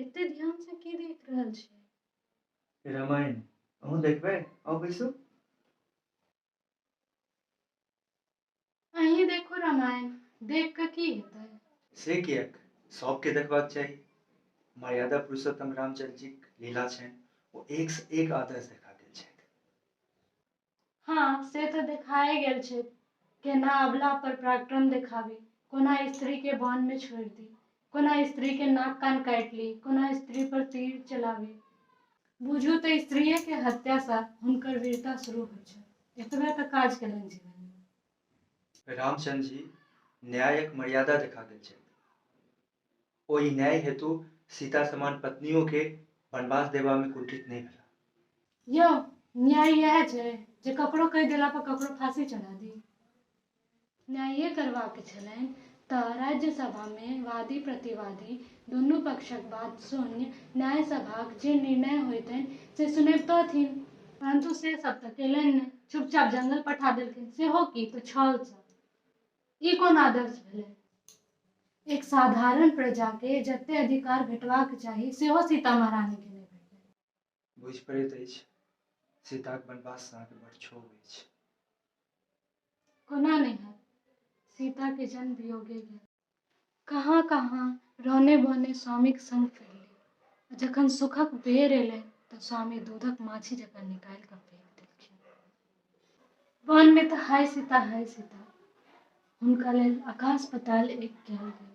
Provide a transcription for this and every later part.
एते ध्यान से की देख रहल छी? रामायण। अहूँ देखबै? आउ बैसू। अहीं देखू रामायण, देख कऽ की हेतै? से किएक? सभके देखबाक चाही। मर्यादा पुरुषोत्तम रामचन्द्र जीक लीला छनि, ओ एकसँ एक आदर्श देखा गेल छथि। हँ, से तऽ देखाए गेल छै। केना अबला पर पराक्रम देखाबी, कोना स्त्रीके वनमे छोड़ि दी, कोना स्त्रीके नाक कान काटि ली, कोना स्त्री पर तीर चलाबी। बुझू तऽ स्त्रीएके हत्यासँ हुनकर वीरता शुरू होइ छै। एतबे तऽ काज केलनि जीवनमे। रामचन्द्र जी न्यायक मर्यादा देखा गेल छथि। ओहि न्याय हेतु सीता समान पत्नियोके वनवास देबामे कुंठित नहि भेलाह। यौ, न्याय इएह छै जे ककरो कहि देला पर ककरो फांसी चढ़ा दी? न्यायिए करबाक छलनि तऽ राज्यसभामे वादी प्रतिवादी दुनू पक्षक बात सुनि न्यायसभाक जे निर्णय होइतनि से सुनबितथिन। परन्तु से सब तऽ केलनि नहि, चुपचाप जंगल पठा देलखिन, सेहो की तऽ छलसँ। ई कोन आदर्श भेलै? एक साधारण प्रजाके जते अधिकार भेटबाक चाही सेहो सीता महारानीके नहि भेटलनि। बुझि पड़ैत अछि सीताक वनवाससँ अहाँके बड़ क्षोभ अछि। कोना नहि हैत? सीताके जन्म वियोगे गेल। कहाँ कहाँ रौने बौने स्वामीक संग फिरली आ जखन सुखक बेर एलै तऽ स्वामी दूधक माछी जकाँ निकालि कऽ फेक देलखिन। वनमे तऽ हाय सीता हाय सीता, हुनका लेल आकाश पताल एक कयल गेल।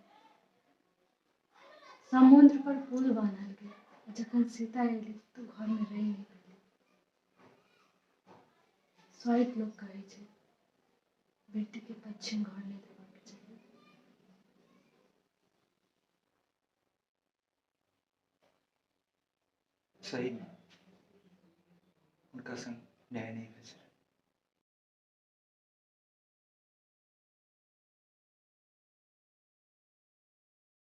समुद्र पर पुल बान्हल गेल आ जखन सीता एली तऽ घरमे रहि नहि पेली। स्वाइत लोक कहै छै बेटीके पश्चिम घर नहि देबाक चाही। सहीमे हुनका संग न्याय नहि भेल छलनि।